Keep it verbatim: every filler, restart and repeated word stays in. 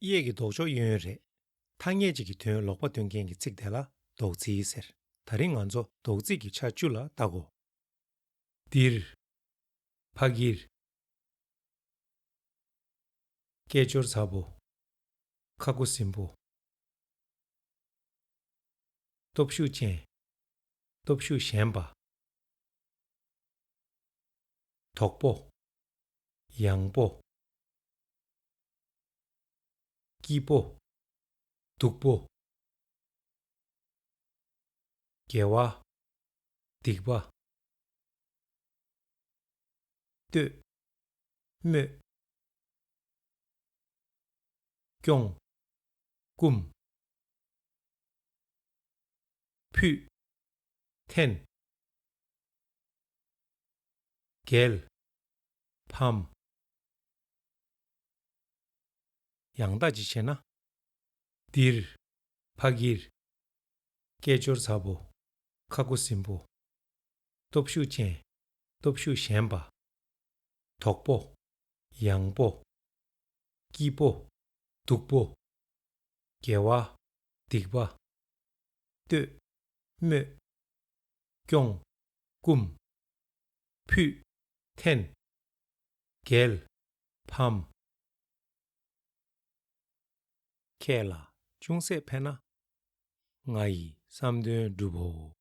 གཡས་ཀྱི་ལྡོག་ཕྱོགས་གཡས་གཡོན་རེད། ཐ་སྙད་ཅིག་གི་དོན་ལོག་པ་སྟོན་མཁན་གྱི་ཚིག་དེ་ལ་ལྡོག་ཚིག་ཟེར། ད་རིང་ང་ཚོ་ལྡོག་ཚིག་གི་ཆ་བཅུ་ལ་ལྟ་གོ། ལྡིར། ཕ་གིར། སྐད་ཅོར་ཚ་པོ། ཁ་ཁུ་སིམ་པོ། སྟོབས་ཤུགས་ཅན། སྟོབས་ཤུགས་ཞན་པ། དོག་པོ། ཡང་པོ། སྐྱིད་པོ། སྡུག་པོ། དགེ་བ། སྡིག་པ། བསྟོད། སྨོད། སྐྱོང་། བཀུམ། ཕུད། འཐེན། འགེལ། ཕམ། ཡང་དག་ཅིག་བྱས་ན། ལྡིར། ཕ་གིར། སྐད་ཅོར་ཚ་པོ། ཁ་ཁུ་སིམ་པོ། སྟོབས་ཤུགས་ཅན། སྟོབས་ཤུགས་ཞན་པ། དོག་པོ། ཡང་པོ། སྐྱིད་པོ། སྡུག་པོ། དགེ་བ། སྡིག་པ། བསྟོད། སྨོད། སྐྱོང་། བཀུམ། ཕུད། འཐེན། འགེལ། ཕམ། ཁྱེད་ལ་ཅུང་ཟད་ཕན་ན། ང་ཡི་བསམ་དོན་འགྲུབ་བོ།